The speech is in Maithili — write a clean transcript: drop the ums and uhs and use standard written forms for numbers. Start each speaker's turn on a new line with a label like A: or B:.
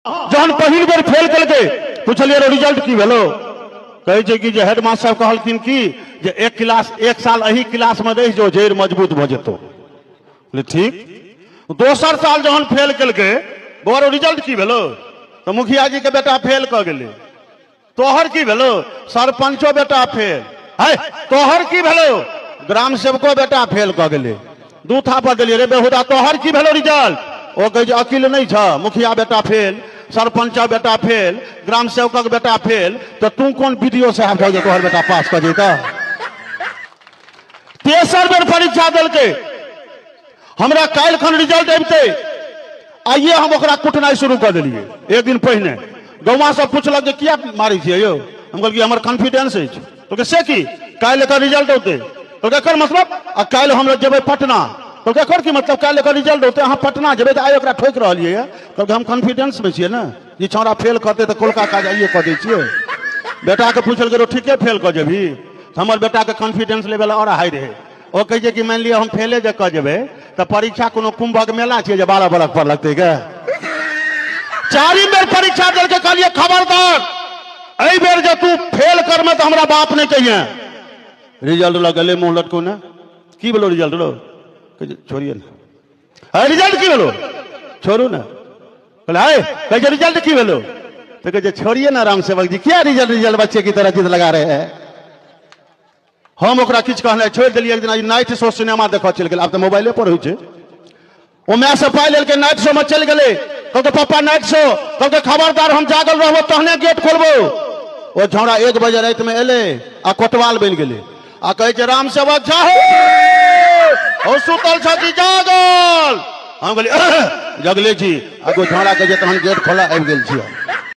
A: जहन पहिल बेर फेल केलकै, पुछलियै रे रिजल्ट की भेलो? कहै छै कि जे हेडमास्टर साहब कहलखिन कि जे एक क्लास एक साल एही क्लास में रहि जो, जड़ि मजबूत भऽ जेतौ। ठीक। दोसर साल जहन फेल केलकै, बौआ रिजल्ट की भेलो? तऽ मुखिया जी के बेटा फेल कऽ गेलै। तोहर की भेलो? सरपंचो बेटा फेल है। तोहर की भेलो? ग्राम सेवको बेटा फेल कऽ गेलै। दू थापर देलियै, रे बेहुदा तोहर की भेलो रिजल्ट? ओ कहै छै अकिल नहि छ, मुखिया बेटा फेल, सरपंच बेटा फेल, ग्राम सेवकक बेटा फेल, तऽ तू कोन बीडीओ साहब छह जे तोहर बेटा पास कऽ जैतह? तेसर बेर परीक्षा देलकै, हमरा काल्हि खन रिजल्ट अबितै, आइए हम ओकरा कुटनाइ शुरू कऽ देलियै। एक दिन पहिने गौवा सब पुछलक जे किया मारै छियै यौ? हम कहलियै हमर कॉन्फिडेंस अछि। कहलकै से की? काल्हि एकर रिजल्ट औतै। कहलकै एकर मतलब? आ काल्हि हम जेबै पटना। कहलकै एकर की मतलब? काल्हि एकर रिजल्ट औतै, अहाँ पटना जेबै तऽ आइ ओकरा ठोकि रहलियै यऽ। कहलकै हम कॉन्फिडेंसमे छियै ने, ई छौड़ा फेल करतै तऽ कोलका काज आइए कऽ दै छियै। बेटाके पुछलकै रौ ठीके फेल कऽ जेबही? हमर बेटाके कॉन्फिडेंस लेवल आओर हाई रहै। ओ कहै छै कि मानि लिअ हम फेले जे कऽ जेबै तऽ परीक्षा कोनो कुंभक मेला छियै जे 12 बरख पर लगतै गे। चारिम बेर परीक्षा देलकै, कहलियै खबरदार एहि बेर जे तू फेल करमे तऽ हमरा बाप नहि कहिए। रिजल्ट लऽ गेलै मुँह लटकौने, की भेलो रिजल्ट रो? कहै छै छोड़िए ने। है रिजल्ट की भेलो? छोड़ू ने। कहले है, कहै छै रिजल्ट की भेलो? तऽ कहै छै छोड़िए ने राम सेवक जी, किया रिजल्ट रिजल्ट बच्चे की तरह जिद लगा रहे हैं। हम ओकरा किछु कहनाइ छोड़ि देलियै। एक दिन नाइट शो सिनेमा देखऽ चलि गेल, आब तऽ मोबाइले पर होइ छै। ओ माय से पाइ लेलकै, नाइट शो में चलि गेलै। कहलकै पप्पा नाइट शो। कहलकै खबरदार हम जागल रहबो तहने गेट खोलबो। ओ झौड़ा 1 बजे राति में एलै आ कोतवाल बनि गेलै आ कहै छै राम सेवक झा हो, ओ सुतल छ कि जागल? हम कहलियै जगले छी। आ कोइ झौड़ा कहै छै तहन गेट खोला, आबि गेल छी।